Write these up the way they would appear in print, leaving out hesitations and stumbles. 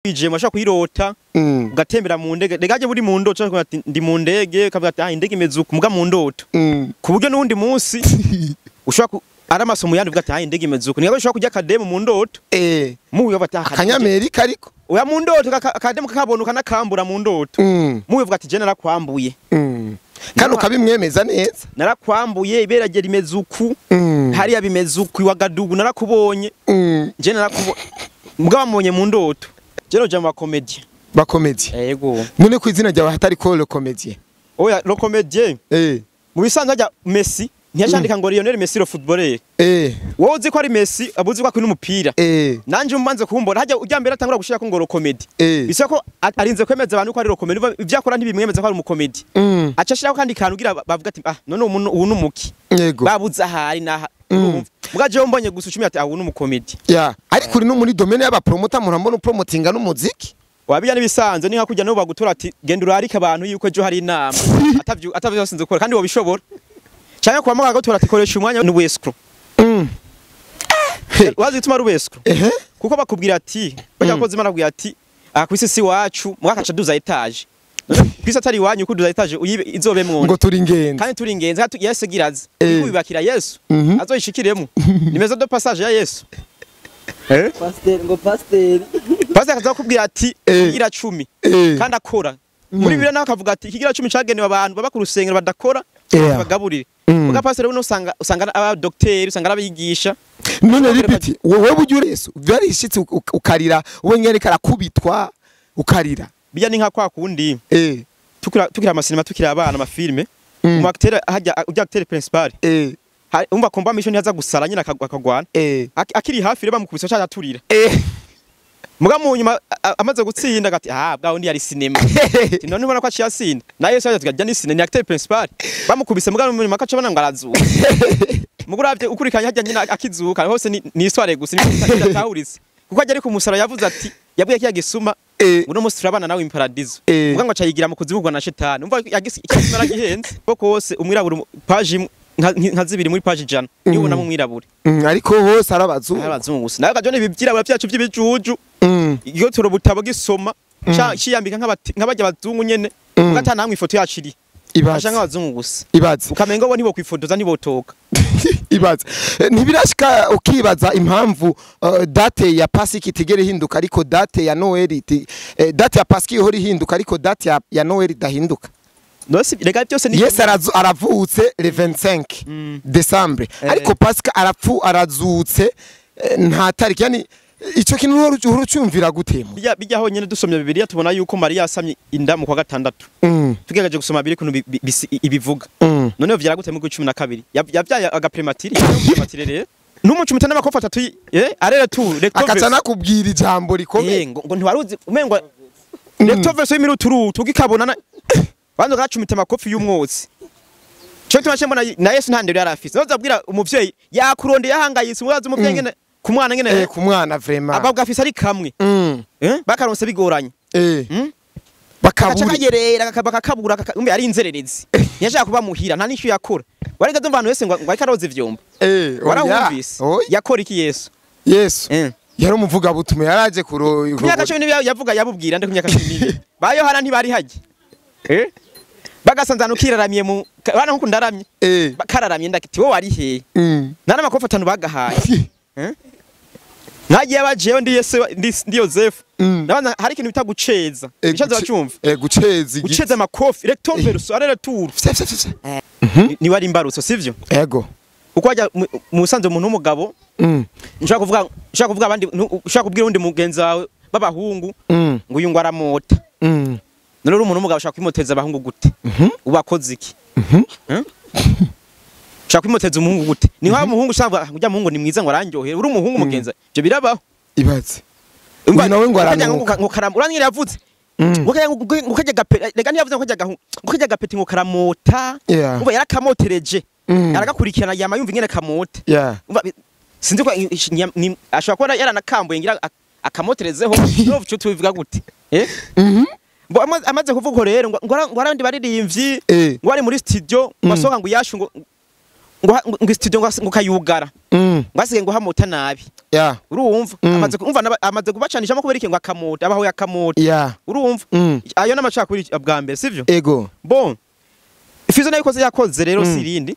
Ije mashaka kuyirota, ugatembera mu ndege, regaje buri mu ndoto ushobora kuvuga ati ndi mu ndege, ukavuga ati ah, indege imeze uku, muga mu ndoto. Ku buryo n'uwundi munsi ushobora ari amaso mu yandi uvuga ati ah, indege imeze uku. Ni ushobora kurya akademu mu ndoto. Mubi uvuga ati ah, Akanyamerika ariko. Oya, mu ndoto akademu kakabona ukanakambura mu ndoto. Mubi uvuga ati je narakwambuye. Kandi ukabimwemeza neza. Narakwambuye, iberage rimeze uku. Hariya bimeze uku, iwagadugu narakubonye. Je narakubonye. Muga bamubonye mu ndoto. Je noja mu ba comédien. Ba comédien? Yego. None ku izina ryawe hatari ko le comédien? Oya, le comédien. Mu bisanzwe hajya Messi ntiyacandika ngo Lionel Messi le footballeur. Wowe uzi ko ari Messi, abuzi ko akina umupira. Nanje umanze kumbona hajya ujya mbere atangura gushira ko ngo le comédien. Bisa ko arinze kwemeza abantu ko ari le comédien. Ivyo akora ntibimwemeza ko ari umukomedi. Aca ashiraho kandi kantu ugira bavuga ati ah, none umuntu ubu numuki. Babuze ahari naha. Muga jewe mbonye gusa ucumi ati ah, ubu numukomedi. Ya, ariko uri no muri domaine y'aba promoter, murambona upromotinga n'umuziki. Wabijya nibisanzwe, ni nka kujya no bagutora ati genda urarike abantu yuko ejo hari inama. Atavyo atavyo sinzi gukora kandi wobishobora. Cyangwa kwa muganga gutora ati koresha umwanya n'ubescroc. Wazi gituma ari ubescroc? Ehe. Kuko bakubwira ati bajya kozi Imana bakubwira ati aha kwisi si wacu, mwakaca duza étage. Kwisi atari iwanyu ko duza étage uyibe izobe mwone. Ngo turi ingenzi. Kandi turi ingenzi hatu Yesu giraze. Kubibakira Yesu. Azoyishikiremo. Ni maison de passage ya Yesu. Pasiteri ngo pasiteri. Pastor akaza kukubwira ati ikigira 10 kandi akora. Muri Bibiliya nawe akavuga ati ikigira 10 cagenewe abantu baba ku rusengero badakora bagaburire. Muga pastor rero usanga aba docteur, usanga abigisha. None ripiti wowe burya uresu byarishitse ukarira wowe nyene karakubitwa ukarira? Bijya ni nka kwa kundi. Tukira amasinema, tukira abana amafilme. Umu acteur hajya ujya acteur principal. Umva komba mission yaza gusara nyina akagwana. Akiri hafi rero bamukubise cyangwa aturira. Muga mu nyuma amaze gutsinda agati ah, bwa undi yari sinema. Ati none ubona ko aciye asinda. Na Yesu yaje tukajya ni sinema, ni acteur principal. Bamukubise muga mu nyuma akaca abona ngo arazuka. Muga uravye ukurikanya hajya nyina akizuka hose ni histoire gusa ni idatahuritse. Kuko ajya ari ku musara yavuze ati yabwiye kiya gisuma uno musi turabana nawe in paradiso. Muga ngo acayigira mu kuzimugwa na shetani. Umva igisuma aragihenze. Koko hose umwirabura page imwe, nka zibiri muri page 100 niyo ubonamo umwirabure. Ariko hose arabazungu. Arabazungu gusa. Nawe kajo nibibyirabura byacu by'ibijuju. Iyo turobutabo gisoma ciyambika nk'abajya abazungu nyene. Ugata namwe ifoto yacu iri. Ibaze. Aca nk'abazungu gusa. Ibaze. Ukamenga bo nibo kwifotoza nibotoka. Ibaze. Ntibirashika ukibaza impamvu date ya Pasika itigera ihinduka ariko date ya Noel date ya Pasika ihora ihinduka ariko date ya Noel idahinduka? Nose rega byose ni Yesu aravutse le 25 Décembre. Ariko Pasika arapfu arazutse nta tariki, yani ico kintu uhora ucumvira gute mu? Bijya aho nyene dusomye Bibiliya tubona yuko Mariya yasamye inda mu kwa gatandatu. Tugerageje gusoma Bibiliya ukuntu ibivuga. None vyaragute mu 12? Yavyaye agaprématuré, prématuré rero. N'umucumita n'amakofa atatu arera tu recto Akaca verso. nakubwira ijambo rikomeye. Ngo ntiwaruzi umengo recto verso y'imiruturutu tugikabona na banza gacumita amakofi y'umwotsi. Cyo tuma mbona na Yesu nta ndero yarafise. Noza abwira umuvyeyi yakurondeye ahangayitse umubaza umuvyeyi ngene ku mwana ngene Ku mwana vraiment. Ababwa afise ari kamwe. Bakaronse bigoranye. Bakabura. Akaca kayerera bakakabura umbe ari inzererezi. Ntiyashaka kuba muhira nta n'icyo yakora. Warega ndumva abantu wese ngo ariko aroza ivyombo. Oya. Warahumvise. Oya. Yakora iki Yesu? Yesu. Yari umuvuga butumwa yaraje kuro. Ku myaka 12 yavuga yabubwira nde ku myaka 12. Ba Yohana ntibari haje. Bagasanzana ukiraramiye mu bana nkuko ndaramye. Kararamye ndakiti wowe wari he? Nta n'amakofi atanu bagahaye. Nagiye abajeyo ndi Yesu ndi Yosefu. Nabanza hari ikintu bita guceza. Bishaza bacumva. Guceza igiti. Guceza amakofi recto verso aller retour. Fye, fye, fye, fye. Ni wari imbarutso sivyo? Ego. Uko wajya mu busanzwe umuntu w'umugabo nshaka kuvuga abandi ushaka kubwira undi mugenzi wawe b'abahungu ngo uyu ngo aramota. None uri umuntu w'umugabo ushaka kwimoteza abahungu gute? Ubakoze iki? Ushaka kwimoteza umuhungu gute? Ni nka umuhungu ushaka ujya muhungu ni mwiza ngo arandyohere. Uri umuhungu mugenzi ibyo birabaho. Ibaze. Uyu nawe ngo aranuka. Ngo karamo uranyira yavuze. Ngo kajya ngo kajya gape rega ntiyavuze ngo kajya gahu ngo kajya gapeti ngo karamota. Umva yarakamotereje. Aragakurikirana yama yumva ingene kamota. Umva sinzi ko ashobora kuba yaranakambuye ngira akamoterezeho no cyo tubivuga gute? Ngo amaze kuvuga rero ngo ngo arandi baririmbyi ngo ari muri studio ngo asohoka ngo yashu ngo ngo studio ngo kayugara. Ngo asigaye ngo hamota nabi. Yeah. Urumva amaze kumva amaze kubacanishamo kubera iki ngo akamota abaho yakamota. Yeah. Urumva ayo n'amacakubiri bwa mbere sivyo? Ego. Bon. Fizo nayo ikoze yakoze rero sirindi.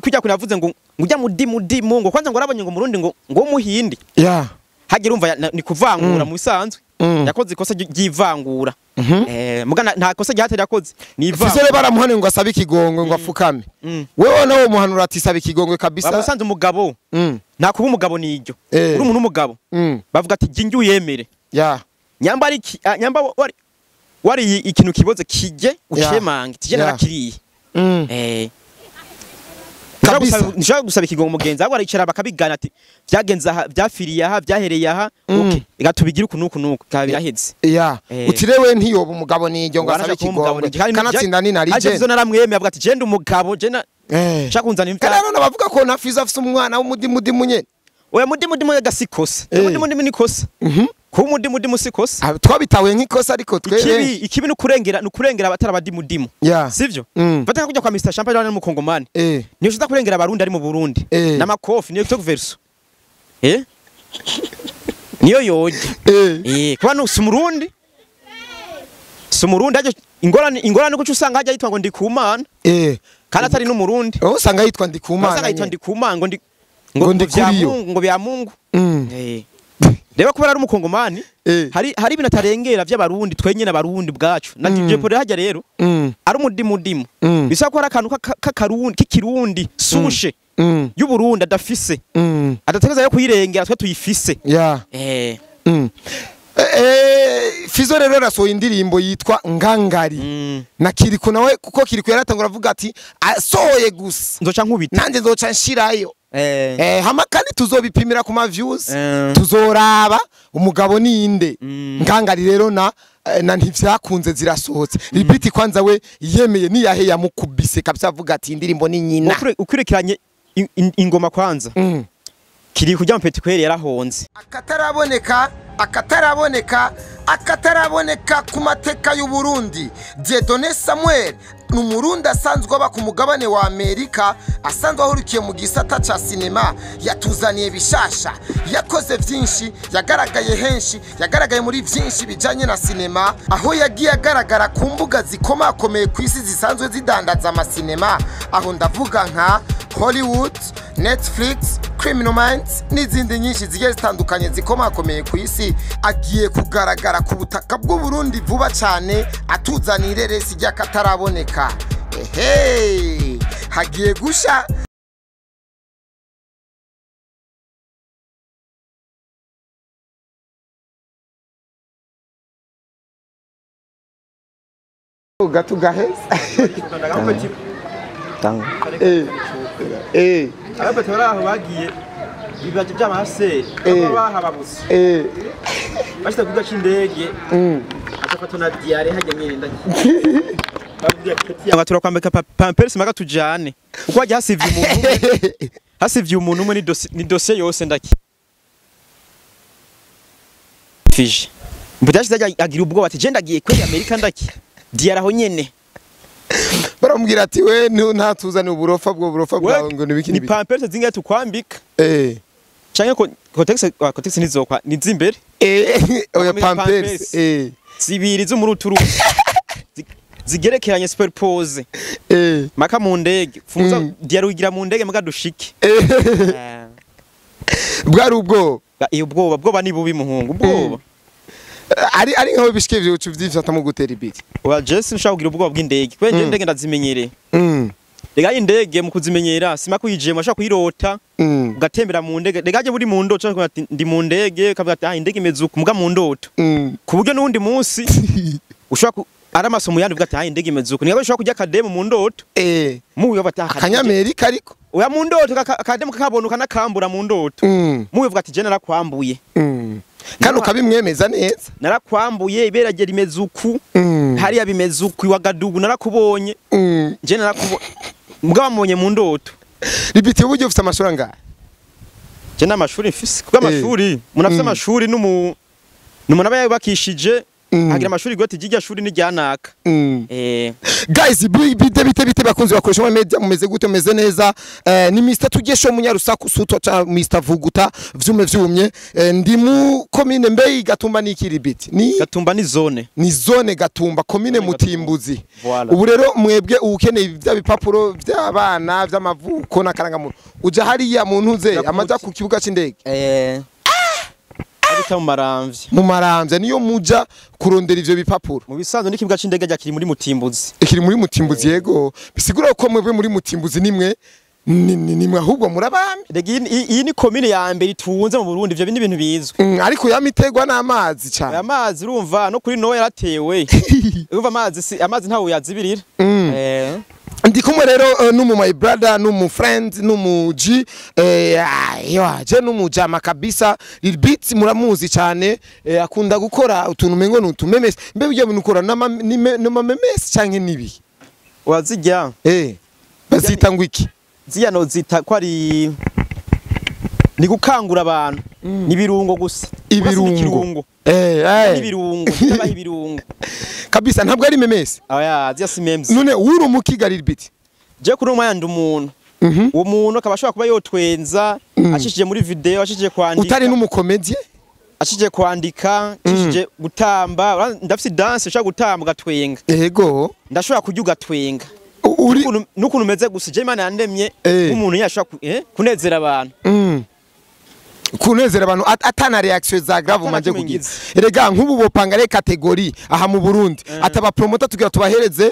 Kujya kunavuze ngo ngujya mudimu ngo kwanza ngo arabonye ngo murundi ngo muhindi. Yeah. Hagira umva ni kuvangura mu bisanzwe. Yakoze ikosa ry'ivangura. Mugana nta kosa ryahatari yakoze. Ni ivangura. Fizo baramuhane ngo asabe ikigongwe ngo afukame. Wewe nawe muhanura ati sabe ikigongwe kabisa. Bamusanze umugabo. Nta kuba umugabo ni iryo. Uri umuntu umugabo. Bavuga ati jingi uyemere. Yeah. Nyamba ari nyamba wari ikintu kiboze kije ucemange tije narakiriye. Kabisa. Nshaka gusaba ikigongo mugenzi ahubwo aricara bakabigana ati byagenze aha byafiriye aha byahereye aha okay igatubigira uku nuku nuku kabiraheze. Yeah. Utirewe ntiyoba umugabo nijyo ngo asabe ikigongwe kanatsinda ni nari je. Aje naramwemeye avuga ati je ndi umugabo je na nshaka kunzana imvya. Kandi none bavuga ko na Fizo afise umwana w'umudimudimu nyene. Oya mudimudimu gasikose. Umudimudimu ni kosa. Kuba umudimudimu si kosa. Twabitawe nk'ikosa ariko twe ikibi nukurengera nukurengera abatara abadimudimu. Sivyo? Fata kujya kwa Mr Champagne wari n'umukongomani. Niyo ushaka kurengera abarundi ari mu Burundi. N'amakofi niyo talk verso. Niyo yoje. Kuba no si umurundi. Si umurundi aje ingorane kuko usanga hajya yitwa ngo Ndikumana. Kandi atari n'umurundi. Usanga yitwa Ndikumana. Usanga yitwa Ndikumana ngo ndi ngo ngo bya Mungu. Reba kubera ari umukongomani hari ibintu atarengera by'abarundi twenyene abarundi bwacu na DJ Paul hajya rero ari umudimudimu bisaba ko ari akantu k'akarundi k'ikirundi sushe y'uburundi adafise adategeza yo kuyirengera twe tuyifise. Yeah. Fizo rero rasohoye indirimbo yitwa Ngangari na Kiriku nawe kuko Kiriku yaratangura avuga ati asohoye gusa nzoca nkubita nanje nzoca nshirayo. Hama kandi tuzobipimira ku ma views tuzoraba umugabo ninde. Ngangari rero na ntivyakunze zirasohotse. Repeat kwanza we yemeye niyahe yamukubise kabisa avuga ati indirimbo ni nyina. Ukurikiranye ingoma kwanza Kiri kujya mu Petit Kweri yarahonze. Akataraboneka akataraboneka akataraboneka ku mateka y'u Burundi. Dieudonné Samuel ni umurundi asanzwe aba ku mugabane wa Amerika, asanzwe ahurikiye mu gisata ca sinema, yatuzaniye bishasha, yakoze vyinshi, yagaragaye henshi, yagaragaye muri vyinshi bijanye na sinema, aho yagiye agaragara ku mbuga zikomakomeye ku isi zisanzwe zidandaza amasinema, aho ndavuga nka Hollywood, Netflix, Criminal Minds n'izindi nyinshi zigiye zitandukanye zikomakomeye ku isi. Agiye kugaragara ku butaka bw'u Burundi vuba cyane, atuzanira ireresi ry'akataraboneka. Ehe, hagiye gusha. Gato gaheza. Abapeti bari aho bagiye bibaje by'amahaseri bahababuse bashita kuvuga c'indege atafatwa na diare hajya nyine ndakiye turakwambika pampers maga tujane uko hajya hasivye umuntu hasivye umuntu umwe ni dossier yose ndaki fije mbudashize agira ubwoba ati je ndagiye kweri Amerika ndaki diare aho nyene. Baramubwira ati we ntatuzane uburofa bwo burofa bwawe ngo nibiki ni pampers zingaye tukwambika canke kotex nizokwa nizimbere oya pampers zibiri z'umuruturu zigerekeranye superpose maka mu ndege funza diare ugira mu ndege maka dushike bwari ubwoba. Ubwoba bwoba ni bubi muhungu ubwoba ari nkaho bishike byo uvyifata mu gutera ibiti. Oya Jesse nshaka kugira ubwoba bw'indege kwe indege ndazimenyereye. Rega indege mu kuzimenyera sima kuyijemo ashaka kuyirota ugatembera mu ndege rega je buri mu ndoto ati ndi mu ndege kavuga ati ah indege imeze uku muga mu ndoto ku buryo n'undi munsi ushaka ari amasomo yandi uvuga ati ah indege imeze uku nigabo ushaka kujya akademu mu ndoto muwe bata akanyamerika ariko oya mu ndoto akademu kakabona ukanakambura mu ndoto muwe uvuga ati je narakwambuye kandi ukabimwemeza neza narakwambuye iberagera imeze uku hariya bimeze uku iwagadugu narakubonye je narakubonye mugabo mubonye mu ndoto. Ripiti uburyo ufite amashuri angahe? Je n'amashuri mfise kuko amashuri umuntu afite amashuri n'umuntu aba yubakishije Hagira amashuri goti ry'irya shuri n'iryanaka. Guys, bite bite bite bakunzi bakoresha ama media, mumeze gute? Mumeze neza? Ni Mr Tugesho Munyarusaku suto cha Mr Vuguta vyume vyumye. Ndi mu commune Mbeyi. Gatumba ni Kiribiti ni Gatumba ni zone. Ni zone Gatumba, commune Mutimbuzi. Voilà. Ubu rero mwebwe ukeneye bya bipapuro by'abana by'amavuko n'akarangamuntu, uja hariya mu ntuze amaja ku kibuga c'indege. Abita mu Maramvya. Mu Maramvya niyo muja kurondera ivyo bipapuro. Mu bisanzwe n'ikibuga c'indege kiri muri Mutimbuzi. Ikiri muri Mutimbuzi, yego. Bisigura ko mwebwe muri Mutimbuzi nimwe nimwe ahubwo murabami. Rega iyi ni commune ya mbere itunze mu Burundi, ivyo ni ibintu bizwi. Ariko yamitegwa n'amazi cyane. Aya mazi urumva no kuri Nowa yaratewe. Urumva amazi si amazi ntawe yazibirira. Ndi kumwe rero n'umu my brother, n'umu friend, n'umu G, yo je n'umu jama kabisa. Lil Beats muramuzi cyane, akunda gukora utuntu mengo n'utumemes. Mbe bijya bintu ukora n'ama memes canke nibi? Wazijya. Bazita ngo iki? Ziriya nozita ko ari ni gukangura abantu, ni ibirungo gusa. Ibirungo. Ikirungo. N'ibirungo, ndabaha ibirungo. Kabisa ntabwo ari memes. Oya, ziriya si memes. None uri umukiga Lil Beat? Je kuri umwanya ndi umuntu. Uwo muntu akaba ashobora kuba yotwenza acishije muri video, acishije kwandika. Utari n'umukomedie? Acishije kwandika, acishije gutamba, ndafise dance ushobora gutamba ugatwenga. Yego. Ndashobora kurya ugatwenga. Uri N'ukuntu umeze gusa, je Imana yandemye nk'umuntu yashobora kunezera abantu. Kunezera abantu atana reaction za grave Atana manje kimwe kugira. ngize. Erega nk'ubu bopanga re category aha mu Burundi, ataba promoter tugira tubahereze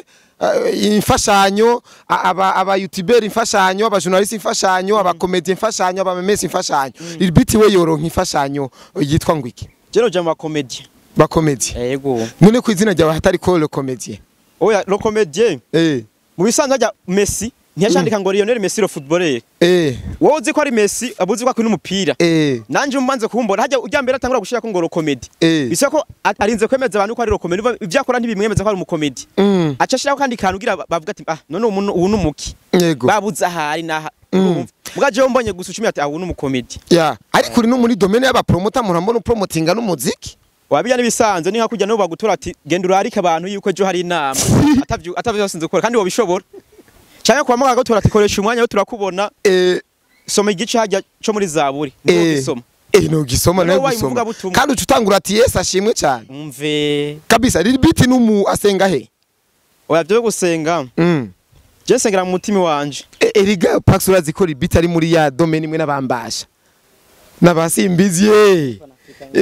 imfashanyo, aba youtuber imfashanyo, aba journalist imfashanyo, aba comedian imfashanyo, aba memes imfashanyo. Lil Beat we yoronka imfashanyo yitwa ngo iki? Je noja mu bakomedie. Ba comedien? Yego. None ku izina ryawe hatari ko le comédien? Oya, le comédien. Mu bisanzwe hajya Messi ntiyacandika ngo Lionel Messi le footballeur. Wowe uzi ko ari Messi, abuzi ko akina umupira. Nanje umanze kumbona hajya ujya mbere atangura gushira ko ngo le comedy. Bisa ko arinze kwemeza abantu ko ari le comedy. Ivyo akora ntibimwemeza ko ari umukomedi. Aca ashiraho kandi kantu ugira bavuga ati ah none umuntu ubu numuki. Babuze ahari naha. Muga jewe mbonye gusa ucumi ati ah ubu numukomedi. Ya, ariko uri no muri domaine y'aba promoter, murambona promotinga n'umuziki. Wabijya nibisanzwe ni nka kujya no bagutora ati genda urarike abantu yuko ejo hari inama. Atavyo atavyo sinzi gukora kandi wobishobora. Cyangwa kwa muganga gutora ati koresha umwanya wo turakubona, soma igice hajya cyo muri Zaburi. Ntugisoma. No gisoma Noneho nayo wabaye gusoma. umuvugabutumwa. Kandi uca utangura ati Yesu ashimwe cyane. Umve. Kabisa Lil Beat n'umu asenga he? Oya, byo gusenga. Je sengera mu mutima wanje. Erega Pax, urazi ko Lil Beat ari muri ya domaine imwe n'abambasha. N'abasimbizi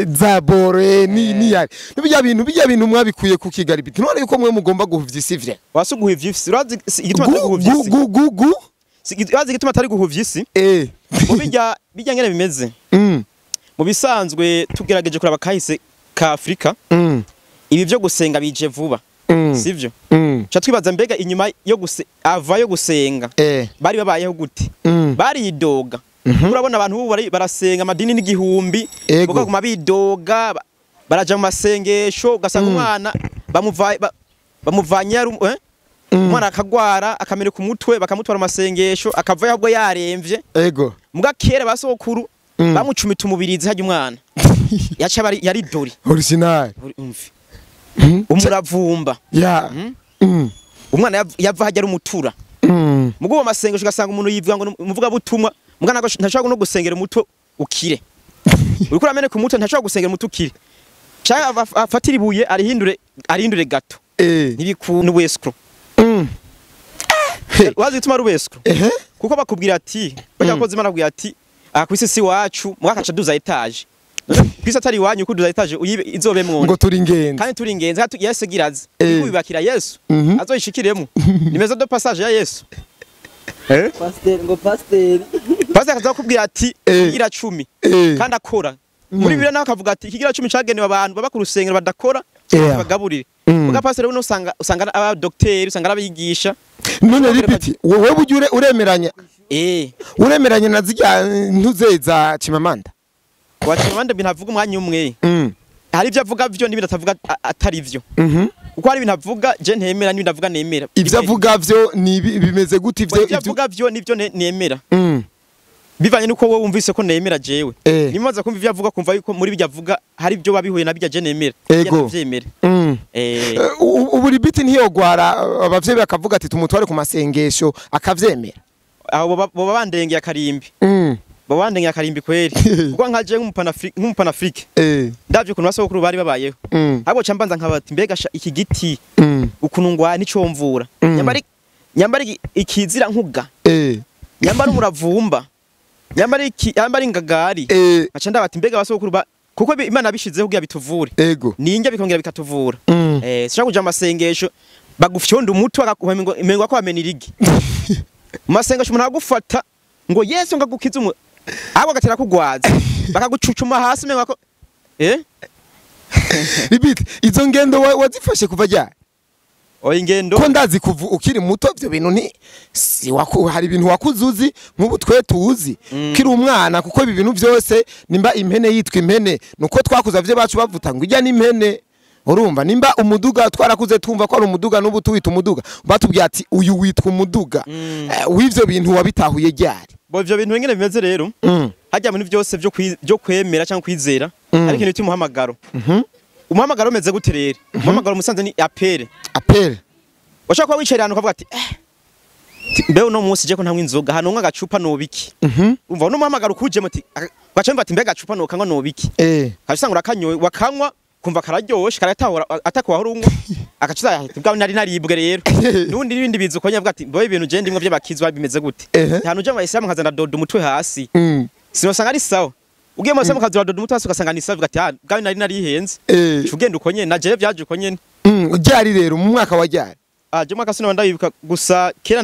zabore ni yari. Bijya bintu mwabikuye ku Kigali Beat. None yuko mwe mugomba guhuvya isi vrai. Wasuguha ivyisi. Urazi igituma atari guhuvya isi? Gu gu gu. Urazi igituma atari guhuvya isi? Mu bijya ngene bimeze. Mu bisanzwe tugerageje kuraba kahise ka Afrika, ibi byo gusenga bije vuba. Sivyo? Cha twibaza mbega inyuma yo ava yo gusenga bari babayeho gute? Baridoga. Urabona abantu ubu barasenga amadini n'igihumbi, bakaguma bidoga, baraja mu masengesho ugasanga umwana bamuvanye yari? Umwana akagwara akameneka umutwe bakamutwara mu masengesho akavayo ahubwo yaremvye. Muga kera basokuru bamucumita umubirizi hajya umwana yaca yari dori. Original. Umve, umuravumba. Umwana yava hajya ari umutura. Mugo uwo masengesho ugasanga umuntu yivuga ngo ni umuvugabutumwa, muga ntashobora no gusengera umutwe ukire. Uriko urameneka umutwe, ntashobora gusengera umutwe ukire, canke afatire ibuye arihindure gato. Ntibiku n'ubwescroc. Wazi gituma ari ubwescroc? Kuko bakubwira ati bajya koza Imana bakubwira ati aha kwisi si wacu, muga akaca duza étage. None kwisi atari iwanyu kuduza étage uyibe izobemwo? Ngo turi ingenzi. Kandi turi ingenzi, kandi Yesu giraza kubibakira Yesu azoyishikiremo, ni maison de passage ya Yesu. Pasiteri ngo pasiteri. Pastor akaza kukubwira ati ikigira 10 kandi akora muri Bibiliya, nawe akavuga ati ikigira 10 cagenewe abantu baba ku rusengero badakora, bagaburire. Muga pastor rero usanga ari aba docteur, usanga ari abigisha. None Lil Beat, wowe burya uremeranya uremeranya na zirya ntuze za Chimamanda? Wacimamanda bintu avuga umwanya umwe, hari ibyo avuga vyo n'ibindi atavuga atari vyo, kuko hari ibintu avuga je ntemera n'ibindi avuga nemera. Ivyo avuga vyo ni bimeze gute ivyo? Ibyo avuga vyo nivyo nemera. Bivanye nuko wowe wumvise ko nemera jewe. Nimaze kumva ivyo avuga kumva yuko muri bijya avuga hari ibyo babihuye na bijya je nemera. Ego. Ndavyemera. Ubu Libiti ntiyogwara abavyeyi bakavuga ati tumutware ku masengesho akavyemera. Aho boba bandengeye akarimbi. Boba bandengeye akarimbi kweri. Kuko nka je nk'umupanafrique. Ndavye ukuntu basokuru bari babayeho. Ahubwo ca mbanza nkabati mbega iki giti ukuntu ngwa nico mvura. Nyambari ikizira nkuga. Nyambari umuravumba. Nyambari ingagari. Aca ndabati mbega basokuru kuko Imana bishizeho kugira bituvure. Ninjya bikongera bikatuvura. Sishaka kuja amasengesho bagufyonda umutwe akakumengo ko amena irigi. Masengesho umuntu agufata ngo Yesu ngagukiza umwe ahubwo agatera kugwaza bakagucucuma hasi mengo ko Libiti izo ngendo wazifashe kuva ryari? Oya ingendo ko ndazi kuva ukiri muto ivyo bintu nti si hari ibintu wakuzuzi nk'ubu twe tuzi kiri umwana kuko ibi bintu byose nimba impene yitwa impene nuko twakuze avye bacu bavuta ngo ijya n'impene. Urumva nimba umuduga twarakuze twumva ko ari umuduga n'ubu tuwita umuduga batubwiye ati uyu witwa umuduga. W'ivyo bintu wabitahuye ryari? Bo ivyo bintu ngene bimeze rero hajya mu byose byo kwemera cyangwa kwizera ariko ni umuhamagaro. Umuhamagaro umeze gute rero? Umuhamagaro musanze ni apere. Apere. Washaka kuba wicaye ahantu ukavuga ati mbe uno munsi je ko ntamwe inzoga hano nka gacupa nobiki. Umva uno muhamagaro kuje muti gaca mva ati mbe gacupa nokanywa nobiki. Kaje urakanyoye wakanywa kumva kararyoshe karatahora atakuwa horungo akacuza ati bwa nari naribwe rero. Nundi nibindi bizu ko nyavuga ati mbe ibintu je ndimwe by'abakizwa bimeze gute. Hano je abayisilamu nkaza ndadoda umutwe hasi. Sinosanga ari sawa. Ugiye mu kazi wa dodo mutasi ugasanga ni sawa ati bwa nari narihenze. Ugenda uko nyene na je byaje uko nyene. Ryari rero mu mwaka wa ryari? Je mwaka sinaba ndabibuka gusa kera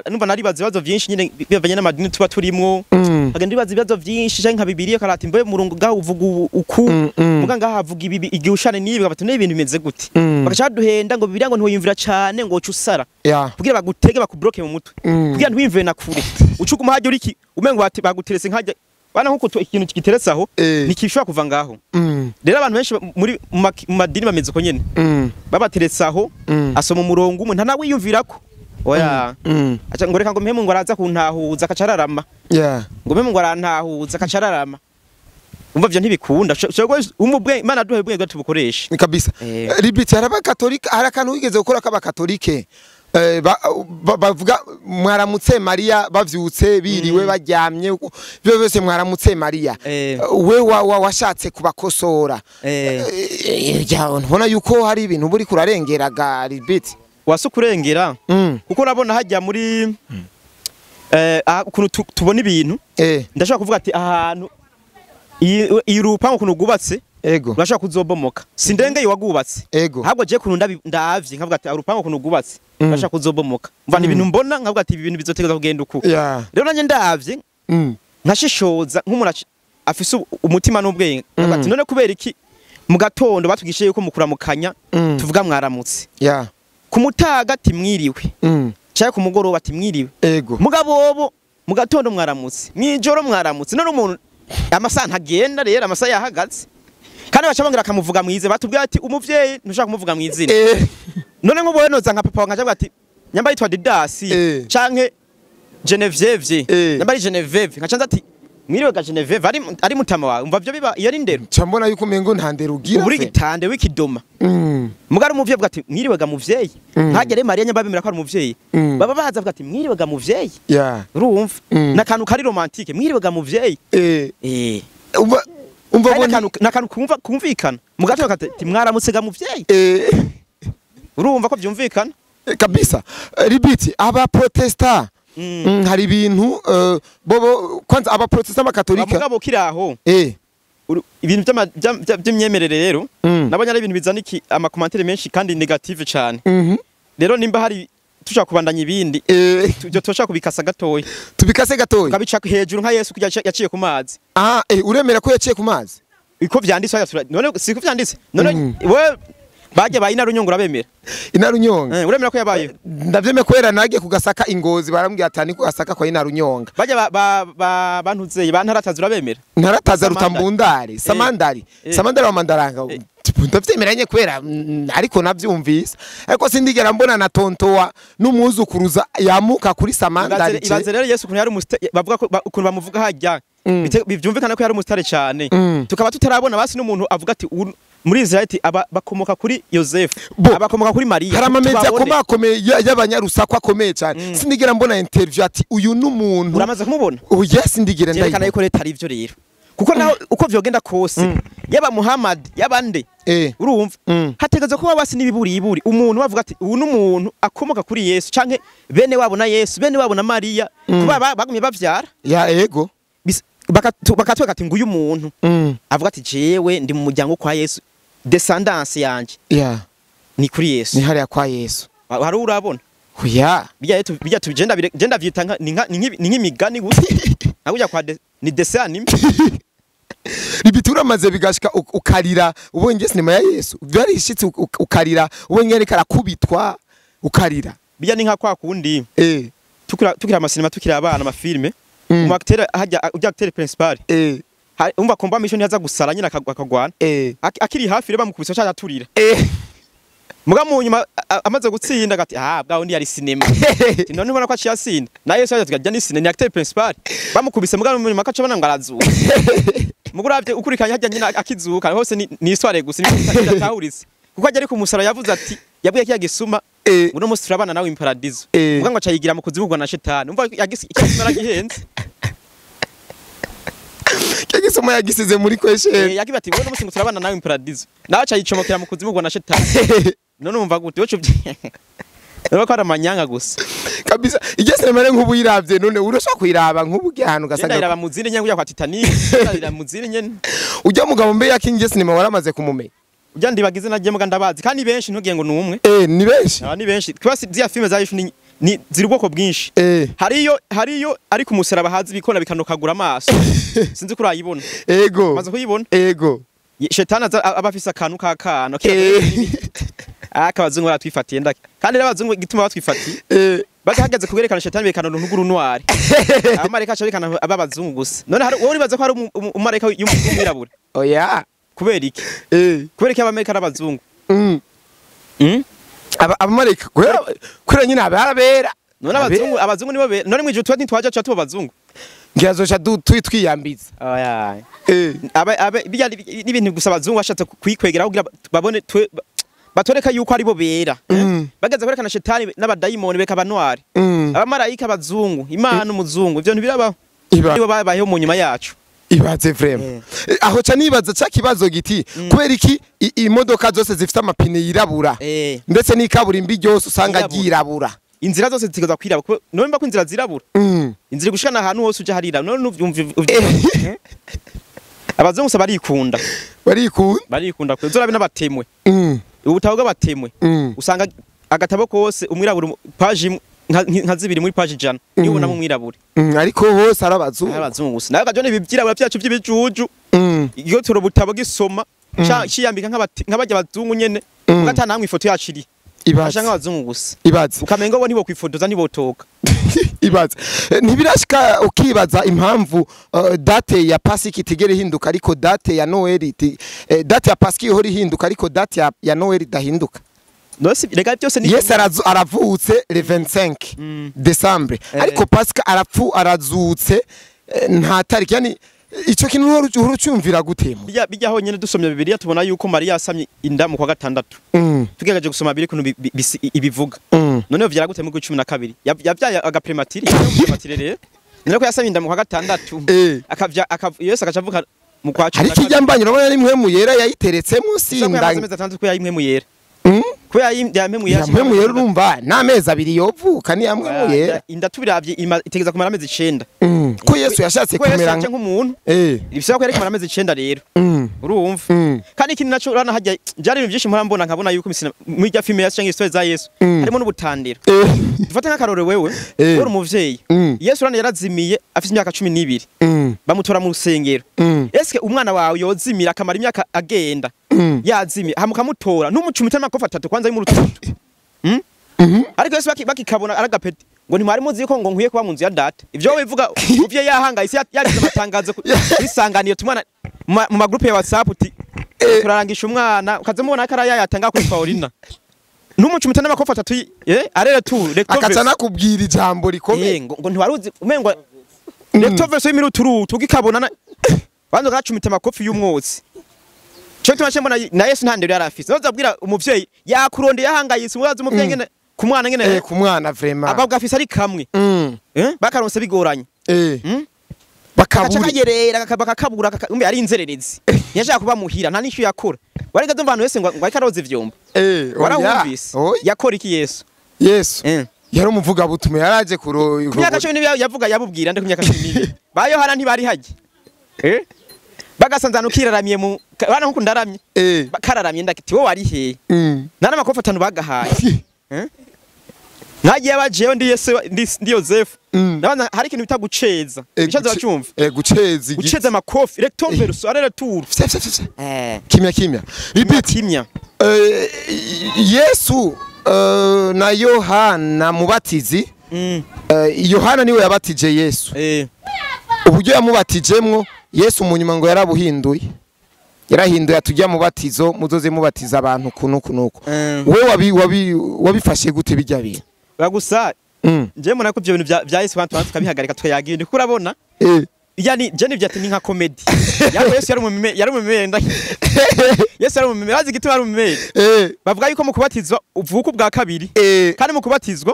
numva naribaza ibibazo vyinshi nyene bivanye n'amadini tuba turimwo. Bagenda bibaza ibibazo vyinshi canke nka Bibiliya karati mbe murungo gaho uvuga uku muga ngaha avuga ibi igihushane nibi bati ne ibintu bimeze gute. Bagaca duhenda ngo Bibiliya ngo ntiwiyumvira cane ngo uca usara. Kugira bagutege bakubloke mu mutwe. Kugira ntiwiyumvire na kure. Ucuguma hajya uriki umengo bati baguterese nkajya bana nkuko ikintu kiteretse aho nikishobora kuva ngaho. Rero abantu benshi muri mu madini bameze uko nyene. Babateretse aho asoma umurongo umwe nta nawe yiyumvirako. Oya. Aca ngo reka ngo mpemu ngo araza kuntahuza akacararama. Ngo mpemu ngo arantahuza akacararama. Umva byo ntibikunda. Umubwe Imana duhe ubwenge tubukoreshe. Kabisa. Libiti hari abakatolika hari akantu wigeze gukora k'abakatolike. Bavuga mwaramutse Maria bavyutse biriwe baryamye byo byose mwaramutse Maria. We washatse kubakosora. Ntubona yuko hari ibintu buri kurarengeraga Libiti? Wasukurengera kuko urabona hajya muri ukuntu tubona ibintu. Ndashaka kuvuga ati ahantu iyi rupangu ukuntu rwubatse urashaka kuzobomoka. Sindengeye wagubatse. Ahubwo je kuntu ndavye nkavuga ati urupangu ukuntu rwubatse urashaka kuzobomoka. Mva ni ibintu mbona nkavuga ati ibi bintu bizotegeza kugenda uku. Rero nanje ndavye nkashishoza nk'umuntu afise umutima n'ubwenge. Ati none kubera iki mu gatondo batugishije yuko mukuramukanya tuvuga mwaramutse. Ku mutaga ati mwiriwe. Cyangwa ku mugoroba ati mwiriwe. Mugabo mu gatondo mwaramutse. Mwijoro mwaramutse. None umuntu amasaha ntagenda rero amasaha yahagaze. Kandi baca bongera akamuvuga mwize batubwiye ati umuvyeyi ntushaka kumuvuga mwizina. None nk'ubu noza nka papa wanjye ati nyamba yitwa Didasi canke Genevieve. Nyamba ari Genevieve nkaca nza ati mwiriwe ga Genevieve ari mutama wawe. Umva byo biba iyo ari ndero. Ca mbona yuko umengo nta ndero ugira. Uri gitande wikidoma. Mugari umuvyeyi avuga ati mwiriwe ga muvyeyi. Ntagere Maria nyamba bemera ko ari umuvyeyi. Baba baza avuga ati mwiriwe ga muvyeyi. Urumva nakantu kari romantique mwiriwe ga muvyeyi. Umva nakantu kumva kumvikana. Mugato ati mwaramutse ga muvyeyi. Urumva ko byumvikana kabisa. Libiti aba protesta hari ibintu bobo kwanza aba protesta abakatolika mugabo kiraho ibintu by'imyemerere rero nabonye ari ibintu bizana iki amakomantere menshi kandi negative cyane. Rero nimba hari tushaka kubandanya ibindi tujyo tushaka kubikasa gatoya. Tubikase gatoya kabica hejuru nka Yesu kujya yaciye ku mazi. Uremera ko yaciye ku mazi? Iko vyanditse none siko vyanditse none wewe bajya bayina runyongo urabemera? Inarunyonga. Uremera ko yabaye? Ndavyeme kwera nage kugasaka ingozi barambwiye atani kugasaka kwa inarunyonga. Bajya ba bantuzeye bantarataza urabemera? Ntarataza rutambundare, samandari. Samandari wa mandaranga. Ndavyemeranye kubera ariko navyumvise, ariko sindigera mbona na tontowa n'umwuzukuruza yamuka kuri Samandari. Ibaze rero Yesu ukuntu yari umusitari, bavuga ko ukuntu bamuvuga hajya bivyumvikana ko yari umusitari cyane, tukaba tutarabona basi n'umuntu avuga ati muri Israel aba bakomoka kuri Yosefu, abakomoka kuri Mariya. Hari amamedia akomakomeye y'abanyarusaku akomeye cyane, sindigera mbona interview ati uyu n'umuntu. Uramaze kumubona? Oya, sindigera ndayibona. Yerekana yuko leta ari ivyo rero, kuko naho uko vyogenda kose yaba Muhammad yabande urumva hategerezwa kuba basi n'ibiburi iburi umuntu bavuga ati uyu n'umuntu akomoka kuri Yesu canke bene wabo na Yesu, bene wabo na Mariya, kuba bagumye bavyara ya ego bakatweka ati nguyu muntu avuga ati jewe ndi mu muryango kwa Yesu, descendance yanje ni kuri Yesu, ni hariya kwa Yesu. Hari urabona? Oya, bijya tugenda genda vyita ni nk'imigani gusa nakujya kwa ni dessin anime. Ibitura maze bigashika ukarira ubonye sinema ya Yesu, byarishitse ukarira ubonye ariko arakubitwa ukarira. Bijya ni nka kwa kundi tukira amasinema tukiri abana amafilme, umu acteur hajya ujya acteur principal umva komba mission yaza gusara nyina akagwana akiri hafi reba mukubise cyaje aturira muga mu nyuma amaze gutsinda gati bwa undi yari sinema none ubona ko aciye asinda na Yesu yaje tukajya ni sinema ni acteur principal bamukubise muga mu nyuma akaca bana ngo arazuka muguravye ukurikanya hajya nyina akizuka hose ni histoire gusa ni atahuritse kuko ajya ari ku musara yavuze ati yabwiye kiya gisuma uno musi turabana nawe in paradiso muga ngo acayigira mu kuzibugwa na shetani umva yagisuma aragihenze kigisuma yagisize muri question yagiye ati uno musi turabana nawe in paradiso nawe acayicomokera mu kuzibugwa na shetani none umva gute wocu byo ko ari amanyanga gusa kabisa. Iryo sinema rero nk'ubu yiravye none urashobora kuyiraba nk'ubu ugiye ahantu ugasanga iraba mu zindi nyene kwa Titanic iraba mu zindi nyene. Ujya mugabo mbe yakingiye sinema waramaze kumumenya? Ujya ndibagize nagiye muga ndabazi kandi benshi ntugiye ngo ni umwe. Ni benshi. Ni benshi kuba ziya filme za Yesu ni ziri ubwoko bwinshi. Hariyo ari ku musaraba hazi bikona bikanokagura amaso sinzi ko urayibona. Ego maze kuyibona. Ego shetani aba afise akantu kakano akabazungu baratwifatiye ndake kandi n'abazungu gituma batwifatiye bagahagaze kugerekana shetani berekana uruhu rw'urunwari abamarayika aca berekana ab'abazungu gusa. None wowe uribaza ko hari umumarayika y'umwirabura? Oya, kubera iki? Kubera iki abamarayika n'abazungu? Abamarayika kubera nyine abarabera. None abazungu nibo bera. None mwijuru tuba ntitwaja tuba abazungu ngiyazoca twiyambiza. Oya, bijya n'ibintu gusa abazungu bashatse kuyikwegera kugira babone batoreka yuko ari bo bera. Bageze kwerekana shetani n'abadayimoni beka abanwari abamarayika abazungu Imana umuzungu ivyo ntibirabaho nibo babayeho mu nyuma yacu. Ibaze vraiment aho ca nibaza ca kibazo giti kubera iki imodoka zose zifite amapine yirabura ndetse n'ikaburimbi ryose usanga ryirabura, inzira zose zitegerezwa kwirabura. None mba ko inzira zirabura inzira gushikana ahantu hose uja harira none uvyumva abazungu se barikunda barikunda kuzorabe n'abatemwe ubutabo bw'abatemwe usanga agatabo kose umwirabura page nka zibiri muri page 100 niyo ubona mu mwirabure ariko hose ari abazungu gusa nawe gajo n'ibivyirabura byacu by'ibijuju iyo turo butabo gisoma ciyambika nk'abajya abazungu nyene ugatana hamwe ifoto yacu iri ibaze nk'abazungu gusa ibaze ukamenga bo ntibo kwifotoza ntibotoka ibaze ntibirashika ukibaza impamvu date ya Pasika itigera ihinduka ariko date ya Noel date ya Pasika ihora ihinduka ariko date ya Noel idahinduka. Rega byose ni Yesu aravutse le 25 Decembre ariko Pasika arazutse nta tariki yani ico kintu urucyumvira gute? Bijya ho nyene dusomye Bibiliya tubona yuko Mariya yasamye inda mu kwa gatandatu. Tugerageje gusoma Bibiliya kuntu ibivuga. None vyara gute mu 12 yavyaye agaprematiri prematire rero none ko yasamye inda mu kwa gatandatu akavya Yesu akacavuka mu kwa 12. Ariko ijyambanye urabona ari mpwemu yera yayiteretse munsi inda amezi atandatu ko yayimwe mu yera. Ko yayimwe mu yera. Yamwe mu yera urumva n'amezi abiri yovuka ni yamwe mu yera. Inda tubiravye itegeza kumara amezi 9. Ko Yesu yashatse kumera nk'umuntu. Ibisaba ko yari kumara amezi 9 rero. Urumva. Kandi ikindi naco urana hajya byari ibintu byinshi mpora nkabona yuko muri rya filme ya cyangwa histoire za Yesu harimo n'ubutandiro. Dufate nk'akarore wewe uri umuvyeyi. Yesu urana yarazimiye afite imyaka 12. Bamutora mu rusengero. Eske umwana wawe yozimira akamara imyaka agenda yazimiye hamukamutora n'umucumita amakofa atatu kwanza y'umurututu. Ariko Yesu bakikabona aragapeti ngo ntimwari muzi yuko ngo nkwiye kuba mu nzu ya data. Ivyo wivuga uvye yahangayise yagize amatangazo kwisanganiye tumwana mu magroupe ya WhatsApp uti Turarangisha umwana ukazamubona ko arayayatanga kuri Paulina. Numucumita n'amakofa atatu arera tu recto akaca verso. Nakubwira ijambo rikomeye. Ngo ntiwaruzi umengo recto verso y'imiruturutu ugikabona banza gacumita amakofi y'umwotsi. Cyo tumashe mbona na Yesu nta ndero yarafise. Noza abwira umuvyeyi yakurondeye yahangayitse umubaza umuvyeyi ngene ku mwana ngene ku mwana vraiment. Ababwa afise ari kamwe. Bakaronse bigoranye. Bakabura. Bakayerera bakakabura umbe ari inzererezi. Yashaka kuba muhira nta nishu yakora. Warega ndumva abantu wese ngo ariko aroza ivyombo. Warahumvise. Yakora iki Yesu? Yesu. Yari umuvuga butume yaraje kuro. Ku myaka 12 yavuga yabubwira nde ku myaka 12. Ba Yohana ntibari haje. Bagasanzana ukiraramye mu bana nkuko ndaramye. Kararamye ndakiti wowe wari he? Nana makofa atanu bagahaye. Nagiye abajeyo ndi Yesu ndi Yosefu. Nabanza hari ikintu bita guceza. Bishaza bacumva. Guceza guceza amakofi recto verso arera tour. Kimya kimya. Repeat kimya. Yesu na Yohana mubatizi. Yohana niwe yabatije Yesu. Uburyo yamubatijemwo Yesu munyuma ngo yarabuhinduye. Yarahinduye atujya mubatizo muzoze mubatiza abantu kunuku nuko. Wewe wabifashe gute bijya bintu? Bagusa nje mbona ko ibyo bintu bya Yesu abantu tukabihagarika tukayagira ndiko urabona. Yani je ni byati ni nka comedy. Yabo Yesu yari umumeme nda. Yesu yari umumeme bazi gituma ari umumeme. Bavuga yuko mu kubatizwa uvuka ubwa kabiri. Kandi mu kubatizwa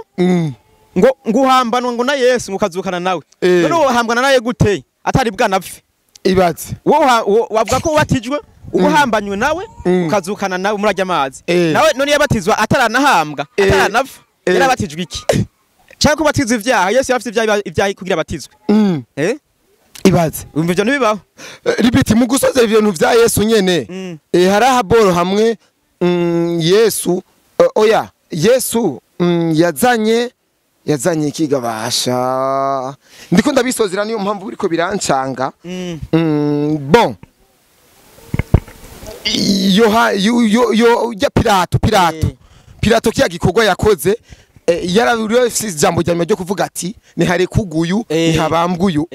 ngo nguhambanwa ngo na Yesu ngukazukana nawe. None wohambwana naye gute atari bwanapfe? Ibatse. Wowe wavuga ko ubatijwe ubuhambanywe nawe ukazukana nawe murajya amazi. Nawe none yabatizwa ataranahambwa ataranapfa. Yarabatijwe iki? Cyangwa kubatizwa ivyaha Yesu yarafite ivyaha kugira abatizwe. Ibaze. Umva ivyo ntibibaho. Repeat mu gusoza ibintu vya Yesu nyene. Hari ahaboro hamwe Yesu oya Yesu yazanye ikigabasha. Ndiko ndabisozera niyo mpamvu biriko birancanga. Bon. Yoha yo ya Pilato Pilato kiya gikorwa yakoze yaraburiye ijambo rya ryo kuvuga ati ni hare kuguyu ni habambguyu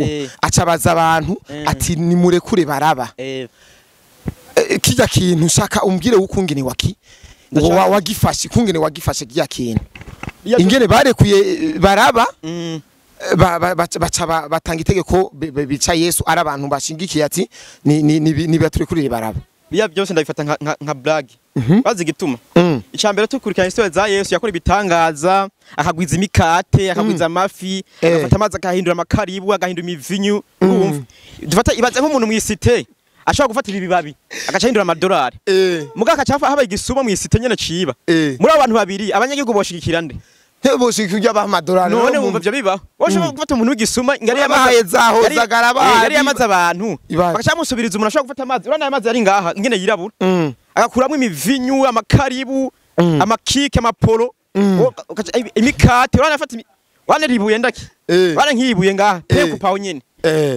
acabaza abantu ati ni murekure baraba. Kijya kintu shaka umbwire ukungene waki wagifashe kungene wagifashe kijya kintu ingene barekuye baraba baca batanga itegeko bica Yesu ari abantu bashingikiye ati ni baturekurire baraba. Biya byose ndabifata nka blague. Bazi gituma. Icambere tukurikirana historia za Yesu yakora ibitangaza, akagwiza imikate, akagwiza amafi, agafata amazi akahindura amakaribu, agahindura imivinyu. Urumva. Dufata ibaze nk'umuntu mwisite ashobora gufata ibi bibabi agaca ahindura amadolari. Muga akaca haba igisuma mwisite nyene ciba. Muri abantu babiri abanyagihugu boshigikira nde? Boshigikira ba amadolari. None wumva byo bibaho. Woshobora gufata umuntu w'igisuma ngari yamaze zaho zagaraba. Yari yamaze abantu. Bakaca musubiriza umuntu ashobora gufata amazi. Urana amazi ari ngaha ngene yirabura. Agakuramo imivinyu, amakaribu, amakike, amapolo, imikate, urana afata wana ribuye ndaki. Wana nkibuye ngaha, pe kupaho nyene.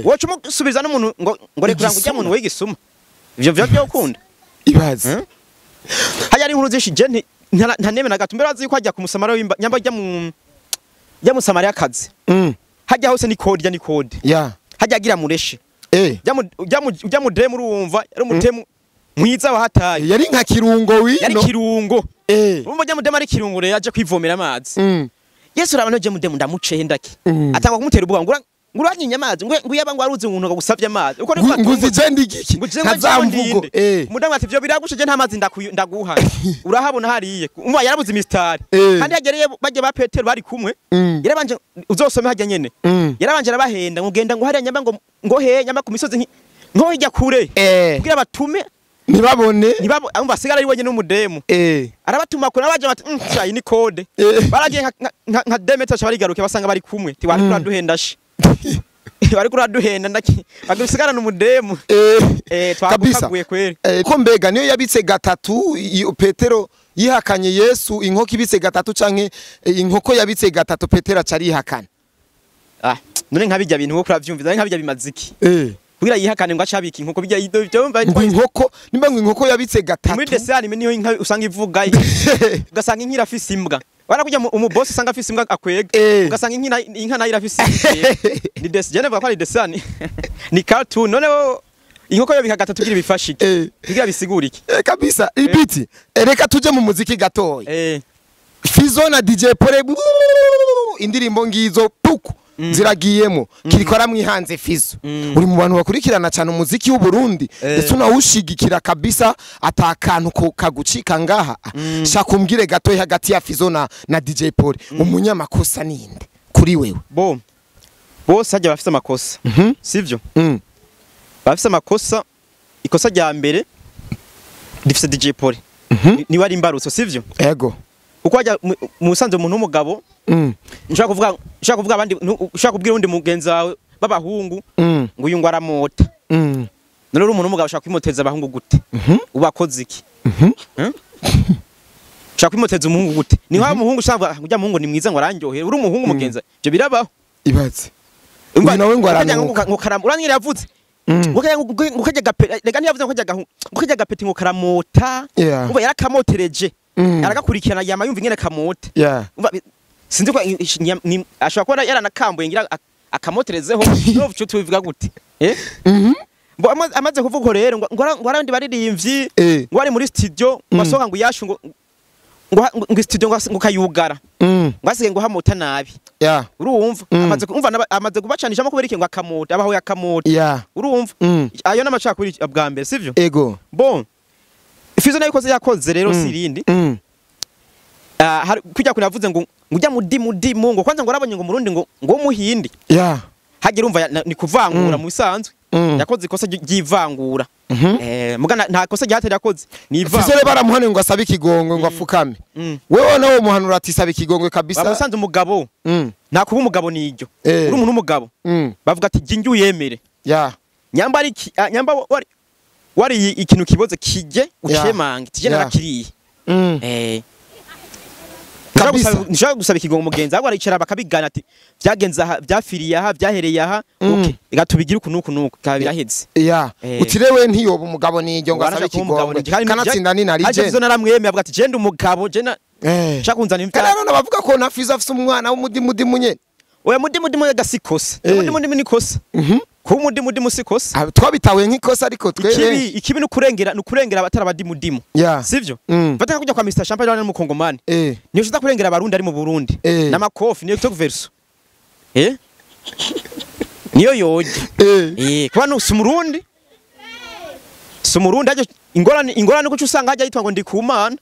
Woca umusubiza n'umuntu ngo rekura ngo ujya muntu w'igisuma. Ivyo vyo byo ukunda. Ibaze. Haya ari inkuru zinshi je nta neme na gato mbere azi yuko hajya ku Musamariya w'imba nyamba jya mu jya Musamariya kazi. Hajya hose ni code ya ni code. Hajya agira mureshe. Jya mu demu urumva ari umutemu mwiza wahataye. Yari nka kirungo wino. Yari kirungo. Urumva jya mudemu ari kirungo rero aje kwivomera amazi. Yesu urabona je mudemu ndamuce ndaki. Atangwa kumutera ubwoba ngo uranyinya amazi ngo yaba ngo aruzi umuntu agusavye amazi. Uko niko nguzi je ndigiki. Ntazamvugo. Mudamu ati vyo biragushe je nta mazi ndaguha. Urahabona hariye. Umva yarabuze imistari. Kandi yagereye baje ba Petero bari kumwe. Yarabanje uzosome hajya nyene. Yarabanje arabahenda ngo genda ngo hariya nyamba ngo he nyamba ku misozi nko hijya kure. Kugira batume ntibabone umva sigara ari wenyene n'umudemu. Arabatuma kure abaje bati cyayi ni code. Baragiye nka Demeter barigaruke basanga bari kumwe. Ti wari kuraduhenda she. Bari kuraduhenda ndaki bagusigara n'umudemu. Twagukaguye kweri. Ko mbega niyo yabitse gatatu Petero yihakanye Yesu inkoko ibitse gatatu canke inkoko yabitse gatatu Petero acarihakana. None nkabijya bintu wo kuravyumviza nkabijya bimaziki. Kugira yihakane ngo acabika inkoko bijya byumva ngo inkoko nimba ngo inkoko yabitse gatatu muri desert niyo inka usanga ivuga ugasanga inka irafise imbwa. Wana kujya umu boss usanga afise imbwa akwega ugasanga inka nayo irafise imbwa. Ni desert je nevuga ko ari desert ni cartoon. None Inkoko yo bika gatatu kugira bifashe iki? Kugira bisigure iki? Kabisa ibiti. Reka tuje mu muziki gatoya. Fizo na DJ Pole, indirimbo ngizo puku ziragiyemo. Kiriko aramwihanze Fizo. Uri mu bantu bakurikirana cyane umuziki w'u Burundi, ndetse unawushigikira kabisa, atakantu ko kagucika ngaha. Shaka umbwire gatoya, hagati ya Fizo na DJ Pole, umunyamakosa ninde kuri wewe? Bo bose hajya bafise amakosa, sivyo? Bafise amakosa. Ikosa rya mbere rifise DJ Pole. Niwe ari imbarutso, sivyo? Ego. Uko hajya mu busanzwe umuntu w'umugabo, nshaka kuvuga abandi, ushaka kubwira undi mugenzi wawe b'abahungu ngo uyu ngo aramota. None uri umuntu w'umugabo, ushaka kwimoteza abahungu gute? Ubakoze iki? Ushaka kwimoteza umuhungu gute? Ni nka umuhungu ushaka ujya muhungu ni mwiza, ngo arandyohera. Uri umuhungu mugenzi, ibyo birabaho. Ibaze. Uyu nawe ngo aranuka. Ngo karamo, uranyira yavuze ngo kajya gape, rega ntiyavuze ngo kajya gahu, ngo kajya gapeti, ngo karamota. Umva, yarakamotereje. Aragakurikirana, yama yumva ingene kamota. Umva, sinzi ko ashobora kuba yaranakambuye ngira akamoterezeho. No cyo tubivuga gute? Bo amaze kuvuga uko rero, ngo arandi baririmbyi ngo ari muri studio, ngo asohoka, ngo yashu, ngo studio ngo kayugara, ngo asigaye ngo hamota nabi. Urumva? Amaze umva, amaze kubacanishamo kubera iki? Ngo akamota abaho yakamota. Urumva? Ayo n'amacakubiri bwa mbere, sivyo? Ego. Bon, Fizo nayo ikoze yakoze rero sirindi. Ah, hari kujya kuna yavuze ngo ujya mudimu dimu, ngo kwanza ngo arabonye ngo murundi ngo w'umuhindi. Hagira umva, ni kuvangura mu bisanzwe. Yakoze ikosa ry'ivangura. Muga nta kosa ryatari yakoze, ni Fizo ivangura. rero baramuhanuye ngo asabe ikigongwe, ngo afukame. Wewe nawe muhanura ati saba ikigongwe kabisa. Bamusanze umugabo. Nta kuba umugabo niryo. Uri umuntu w'umugabo, bavuga ati jya uyemere. Nyamba ari nyamba wari ikintu kiboze kijye ucemange tije narakiriye. Nshaka gusaba ikigongo mugenzi, ahubwo aricara bakabigana ati byagenze aha, byafiriye aha, byahereye aha. Okay, reka tubigire uku nuku nuku, bikaba biraheze. Utirewe ntiyoba umugabo niryo ngo asabe Warashaka kuba umugabo ikigongwe. niryo. Kandi Kanatsinda ni na Ariko legend. Fizo naramwemeye, avuga ati jenda umugabo je na nshaka kunzana Kandi imvya. none bavuga ko na Fizo afise umwana w'umudimudimu nyene. Oya, mudimu gasikosa. Mudimu ni kosa. Kuba umudimu si kosa. Ah, twabitawe nk'ikosa ariko twe Ikibi ni ukurengera abatari abadimudimu. Sivyo? Fata nka kujya kwa Mr Champagne n'umukongomani. Niyo ushaka kurengera abarundi ari mu Burundi. N'amakofi niyo talk verso. Niyo yoje. Kuba no si umurundi. Si umurundi aje ingorane kuko usanga hajya yitwa ngo ndi kumana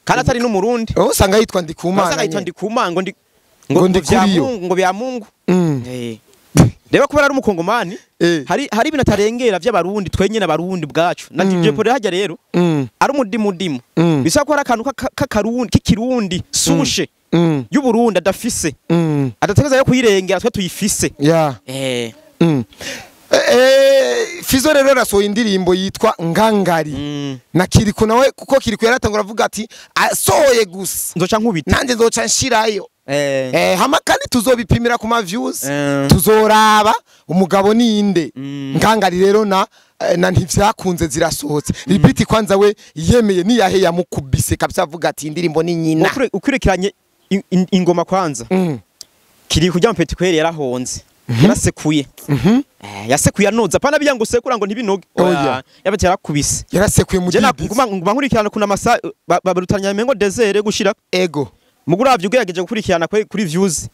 kandi atari n'umurundi. Oh, usanga yitwa Ndikumana. Usanga yitwa Nyene. Ndikumana, ngo ndi Ngo ndi vya kuriyo. Mungu, ngo bya Mungu. Reba, kubera ari umukongomani, hari ibintu atarengera vy'abarundi, twenyene abarundi bwacu. Na DJ Paul hajya rero ari umudimudimu. Bisaba ko hari akantu k'akarundi k'ikirundi souche y'uburundi adafise. Adategereza yo kuyirengera, twe tuyifise. Fizo rero arasohoye indirimbo yitwa Ngangari. Na Kiriku nawe, kuko Kiriku yaratangura avuga ati asohoye gusa Nzoca nkubita. nanjye nzoca nshirayo. Hama kandi tuzobipimira ku ma views. Tuzoraba umugabo ninde. Ngangari rero na ntivyakunze zirasohotse. Ripiti kwanza we yemeye niyahe yamukubise kabisa avuga ati indirimbo ni nyina? Ukurikiranye ingoma kwanza. Kiri kujya mu petit kweri yarahonze. Yarasekuye. Yasekuye anoza. Pana bijya ngo sekura ngo ntibinoge. Oya. Yabati yarakubise. Yarasekuye mu Je didizi. nguma nkurikirana kuna masa babarutanya mengo desere gushira. Ego. Muguravye ugerageje gukurikirana kuri views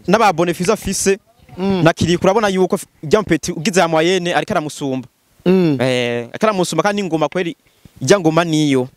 n'aba Boniface afise na Kiriku, urabona yuko ijya petit ugize ya moyenne ariko aramusumba. Ariko aramusumba, kandi ingoma kweri ijya ngoma niyo.